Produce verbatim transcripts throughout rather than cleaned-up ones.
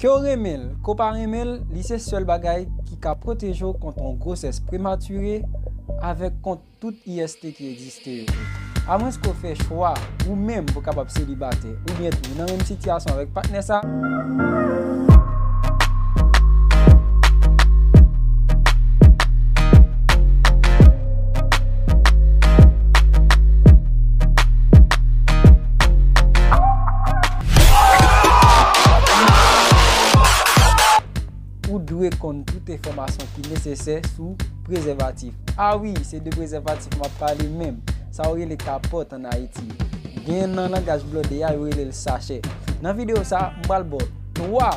Ke w renmen l, ke w pa renmen l, li se sèl bagay ki ka pwoteje w kont yon gwosès prematire avèk kont tout I S T ki egziste yo. Amwenske w fè chwa ou menm pou w kapab selibatè, oubyen tou nan menm sitiyasyon avèk patnè sa, ou dwe konn tout enfòmasyon ki nesesè sou prezèvatif. A wi, se de prezèvatif m ap pale menm, sa yo rele kapòt ann Ayiti. Gen nan langaj blòdè a, yo rele l sachè. Nan videyo sa, m pral ba w twa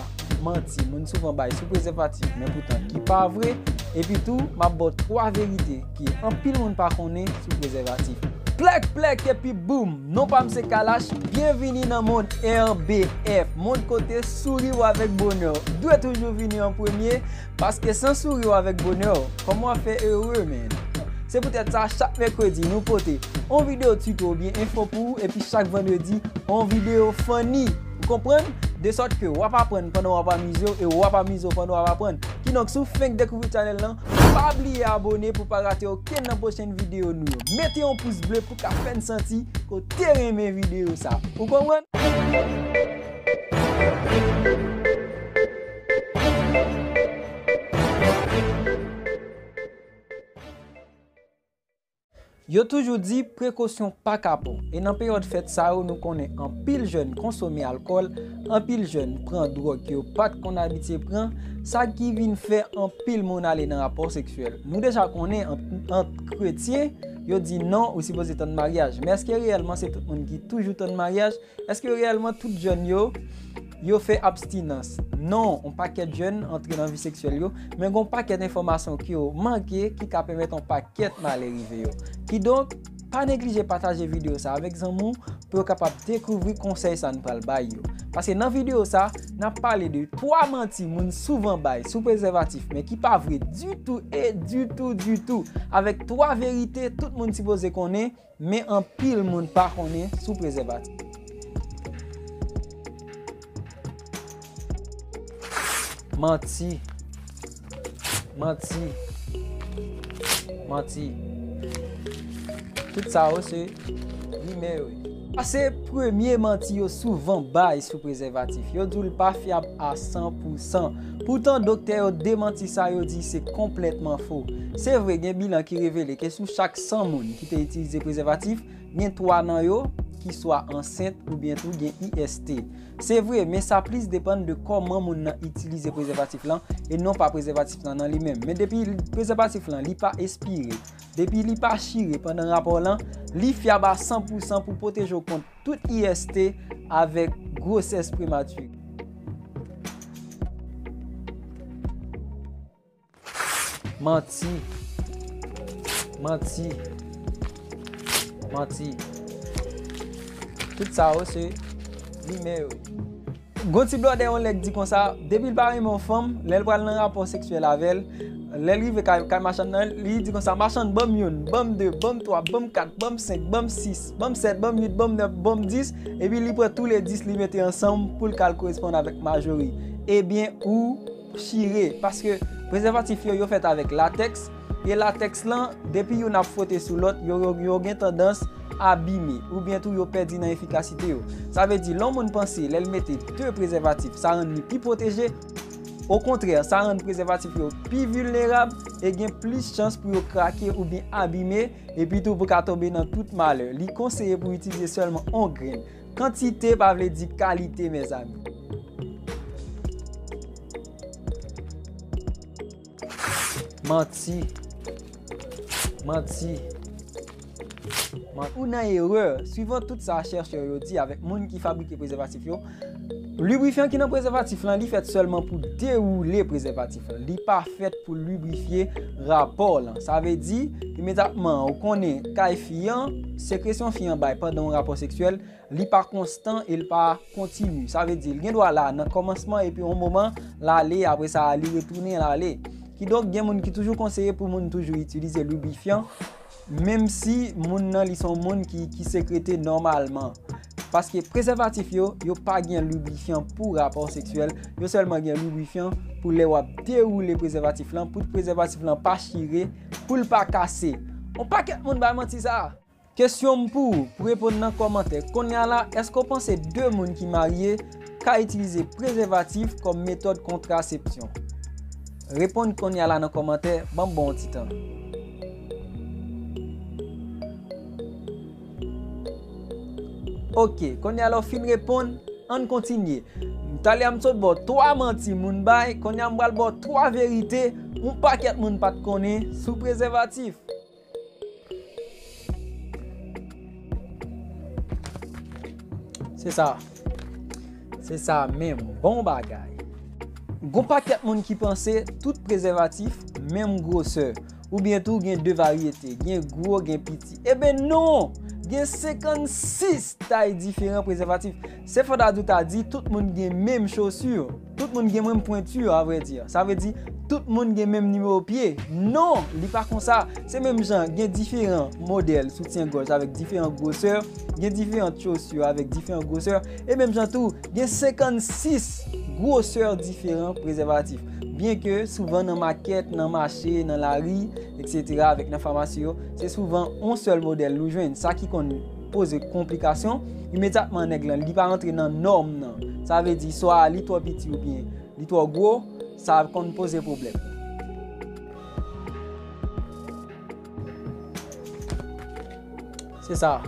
manti moun souvan bay sou prezèvatif, men poutan ki pa vre. Epi tou, m ap ba w twa verite ke anpil moun pa konnen sou prezèvatif. Plèk, plèk, epi boum! Non pa m se Kalash, byenvini nan mond R B F, mond kote souri w avèk bonè w dwe toujou vini an premye, paske san souri w avèk bonè w, kòman w ap fè ere, man? Se poutèt sa, chak mèkredi, nou pote yon videyo tito oubyen enfo pou ou, epi chak vandredi, yon videyo funny. Ou konprann? De sòt ke w ap aprann pandan w ap amize w e w ap amize w pandan w ap aprann. Kidonk, si w fenk dekouvri chanèl lan, pa bliye abòne pou w pa rate okenn nan pwochèn videyo nou yo. Mete yon pous ble pou w ka fè n santi ke w te renmen videyo sa. Ou konprann? Yo toujou di prekosyon pa ka pon. E nan peryòd fèt sa yo, nou konnen anpil jèn konsome alkòl, anpil jèn pran dwòg ke yo pa t konn abitye pran, sa ki vin fè anpil moun ale nan rapò seksyèl. Nou deja konnen ant, ant kretyen, yo di non, ou sipoze tann maryaj. Men èske reyèlman se tout moun ki toujou tann maryaj? Èske reyèlman tout jèn yo, yo fè abstinans? Non, yon pakèt jèn antre nan vi seksyèl yo, men gen yon pakèt enfòmasyon ke yo manke ki ka pèmèt yon pakèt malè rive yo. Kidonk, pa neglije pataje videyo sa avèk zanmi w pou yo kapab dekouvri konsèy sa n pral bay yo. Paske nan videyo sa, n ap pale de twa manti moun souvan bay sou prezèvatif, men ki pa vre ditou e ditou, ditou. Avèk twa verite tout moun sipoze konnen, men anpil moun pa konnen sou prezèvatif. Manti. Manti. Manti. Tout sa yo se rimè yo ye. Sa se premye manti yo souvan bay sou prezèvatif. Yo di w l pa fyab a san pou san. Poutan, doktè yo demanti sa, yo di se konplètman fo. Se vre, gen bilan ki revele ke sou chak san moun ki te itilize prezèvatif, gen twa nan yo ki swa ansent oubyen tou gen I S T. Se vre, men sa plis depann de kòman moun nan itilize prezèvatif lan e non pa prezèvatif lan nan li menm. Men depi prezèvatif lan, li pa espire, depi li pa chire pandan rapò lan, li fyab a san pou san pou pwoteje w kont tout I S T avèk gwosès prematire. Manti. Manti. Manti. Tout sa yo se rimè yo ye. Gon ti blòdè yon lè k di konsa, depi l pa renmen yon fanm, lè l pral nan rapò seksyèl avè l, lè l rive kay, kay machann nan, li di konsa, "Machann, ban m youn, ban m de, ban m twa, ban m kat, ban m senk, ban m sis, ban m sèt, ban m uit, ban m nèf, ban m dis," epi li pran tou le dis, li mete ansanm pou l ka al koresponn avèk majori. Ebyen, ou chire, paske prezèvatif yo, yo fèt avèk latèks, e latèks lan, depi youn ap fwote sou lòt, yo, yo, yo gen tandans abime, oubyen tou yo pèdi nan efikasite yo. Sa vle di, lè yon moun panse, lè l mete de prezèvatif, sa rann li pi pwoteje. Okontrè, sa rann prezèvatif yo pi vilnerab e gen plis chans pou yo krake oubyen abime, epi tou pou ka tonbe nan tout malè. Li konseye pou itilize sèlman yon grenn. Kantite pa vle di kalite, mezanmi. Manti. Manti. Man-, ou nan erè. Swivan tout sa chèchè yo di avèk moun ki fabrike prezèvatif yo, librifyan ki nan prezèvatif lan, li fèt sèlman pou dewoule prezèvatif lan. Li pa fèt pou librifye rapò lan. Sa vle di, imedyatman ou konnen kay fi an, sekresyon fi an bay pandan yon rapò seksyèl, li pa konstan e l pa kontini. Sa vle di, l gen dwa la nan kòmansman epi yon moman, l ale, apre sa, li retounen, l ale. Kidonk, gen moun ki toujou konseye pou moun toujou itilize librifyan, menm si moun nan, li se yon moun ki, ki sekrete nòmalman. Paske prezèvatif yo, yo pa gen librifyan pou rapò seksyèl, yo sèlman gen librifyan pou lè w ap dewoule prezèvatif lan, pou prezèvatif lan pa chire, pou l pa kase. On pakèt moun bay manti sa. Kesyon m pou ou, pou reponn nan kòmantè kounye a la, èske w panse de moun ki marye ka itilize prezèvatif kòm metòd kontrasepsyon? Reponn kounye a la nan kòmantè, ban m ba w yon ti tan. Ok, kounye a la w fin reponn, ann kontinye. Talè a m sot ba w twa manti moun bay, kounye a m pral ba w twa verite yon pakèt moun pa t konnen sou prezèvatif. Se sa. Se sa menm. Bon bagay. Gon pakèt moun ki panse tout prezèvatif menm gwosè. Oubyen tou gen de varyete. Gen gwo, gen piti. Eben non! Gen senkannsis tay diferan prezèvatif. Se fòdadou ta di tout moun gen menm chosi. Tout moun gen menm pwenti, a vrè di. Sa vle di, tout moun gen menm nimewo pye. Non, li pa konsa. Se menm jan, gen diferan modèl soutyen gòj avèk diferan gwosè, gen diferan chosi avèk diferan gwosè, e menm jan tou, gen senkannsis gwosè diferan prezèvatif. Byenke souvan nan makèt, nan mache, nan lari, etsetera, avèk nan famasi yo, se souvan yon sèl modèl nou jwenn. Sa ki konn poze konplikasyon, imedyatman nèg lan, li pa rantre nan nòm nan. Sa vle di, swa li twò piti oubyen li twò gwo, sa konn poze pwoblèm. Se sa.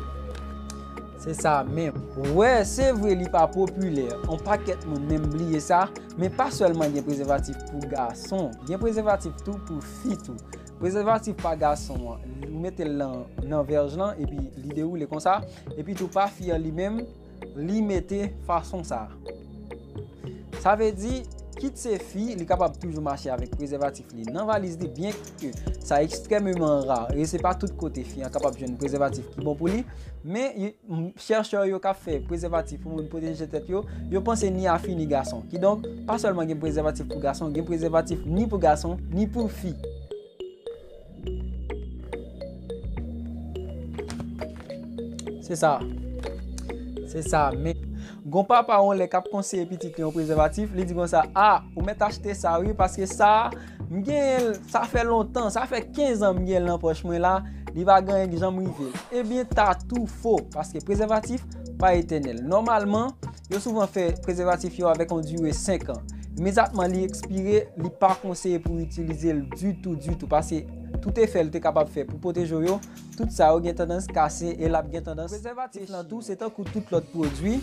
Se sa menm. Wè, se vre li pa popilè. On pakèt moun menm bliye sa, men pa sèlman gen prezèvatif pou gason. Gen prezèvatif tou pou fi tou. Prezèvatif pa gason an, ou mete l nan, nan vèj lan, epi li dewoule konsa, epi tou pa fi an li menm, li mete fason sa. Sa vle di, kit se fi, li kapab toujou mache avèk prezèvatif li nan valiz li, byenke sa ekstrèmeman ra, e se pa tout kote fi an kapab jwenn prezèvatif ki bon pou li, men y-, m-, chèchè yo k ap fè prezèvatif pou moun pwoteje tèt yo, yo panse ni a fi ni gason. Kidonk, pa sèlman gen prezèvatif pou gason, gen prezèvatif ni pou gason, ni pou fi. Se sa. Se sa, men gon papa yon lè k ap konseye pitit li yon prezèvatif, li di konsa, "A, ou mèt achte sa wi, paske sa, m genyen l, sa fè lontan, sa fè kenz an m genyen l nan pòch mwen la, li pa genyen janm rive l." Ebyen, ta tou fo, paske prezèvatif pa etènèl. Nòmalman, yo souvan fè prezèvatif yo avèk yon dire senk an. Imedyatman li ekspire, li pa konseye pou w itilize l ditou, ditou, paske tout efè l te kapab fè pou pwoteje w yo, tout sa yo gen tandans kase e l ap gen tandans. Prezèvatif lan tou, se tankou tout lòt pwodui,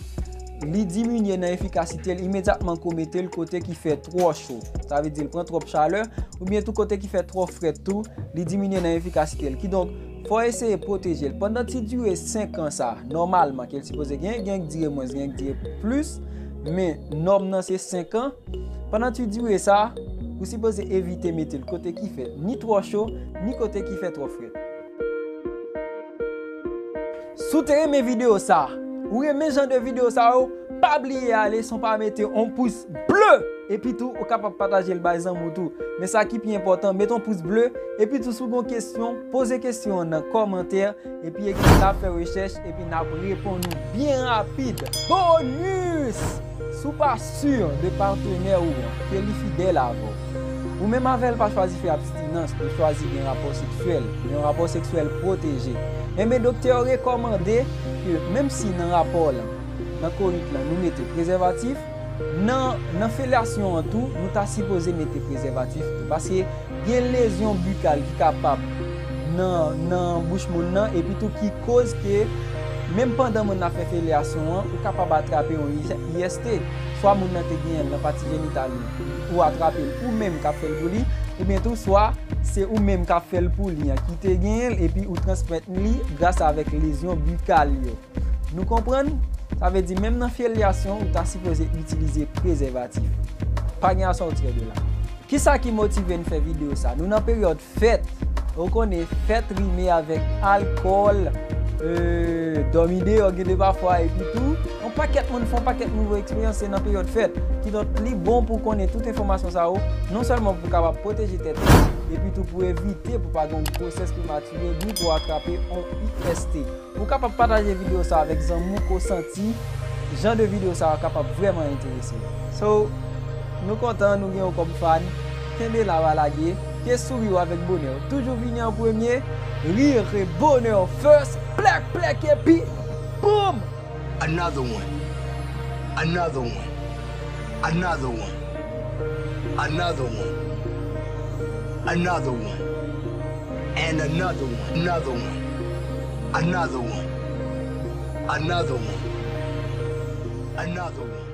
li diminye nan efikasite l imedyatman ke w mete l kote ki fè twò cho. Sa vle di l pran twòp chalè, oubyen tou kote ki fè twò frèt tou, li diminye nan efikasite l. Kidonk, fò w eseye pwoteje l. Pandan ti dire senk an sa, nòmalman, ke l sipoze gen, gen k dire mwens, gen k dire plis, men nòm nan se senk an. Pandan ti dire sa, ou sipoze evite mete l kote ki fè ni twò cho, ni kote ki fè twò frèt. Si w te renmen videyo sa, ou renmen jan de videyo sa yo, pa bliye ale, san w pa mete yon pous ble. Epi tou, ou kapab pataje l bay zanmi w tou. Men sa ki pi enpòtan, mete yon pous ble. Epi tou, si w gen yon kesyon, poze kesyon an nan kòmantè. Epi ekip la ap fè rechèch, epi n ap reponn ou byen rapid. Bonus! Si w pa si de patnè ou an, ke li fidèl avè w, ou menm avè l pa chwazi fè abstinans, ou chwazi gen rapò seksyèl, yon rapò seksyèl pwoteje, enben doktè yo rekòmande ke menm si nan rapò lan, nan koit lan, nou mete prezèvatif, nan, nan felyasyon an tou, nou ta sipoze mete prezèvatif tou. Paske gen lezyon bikal ki kapab nan, nan bouch moun nan, epi tou ki koz ke menm pandan moun nan ap fè felyasyon an, ou kapab atrape yon I S T. Swa moun nan te genyen l nan pati jenital li, ou atrape l ou menm k ap fè l pou li, oubyen tou swa se ou menm k ap fè l pou li an ki te genyen l, epi ou transmèt li gras avèk lezyon bikal yo. Nou konprann? Sa vle di menm nan felyasyon, ou ta sipoze itilize prezèvatif. Pa gen a sòti de la. Kisa ki motive n fè videyo sa? Nou nan peryòd fèt. Ou konnen fèt rime avèk alkòl, euh, dòmi deyò gen de pafwa, epi tou, yon Pakèt moun fè yon pakèt nouvo eksperyans se nan peryòd fèt. Kidonk, li bon pou w konnen tout enfòmasyon sa yo, non sèlman pou w kapab pwoteje tèt ou, epi tou pou w evite pou w pa gen yon gwosès prematire, ni pou w atrape yon I S T. Ou kapab pataje videyo sa avèk zanmi w ke w santi jan de videyo sa a kapab vrèman enterese l. So, nou kontan nou gen w kòm fan. Kenbe la, pa lage. Ke souri w avèk bonè w toujou vini an premye. Rire, bonè first. Plèk, plèk, epi boom! Another one. Another one. Another one. Another one. Another one. And another one. Another one. Another one. Another one. Another one.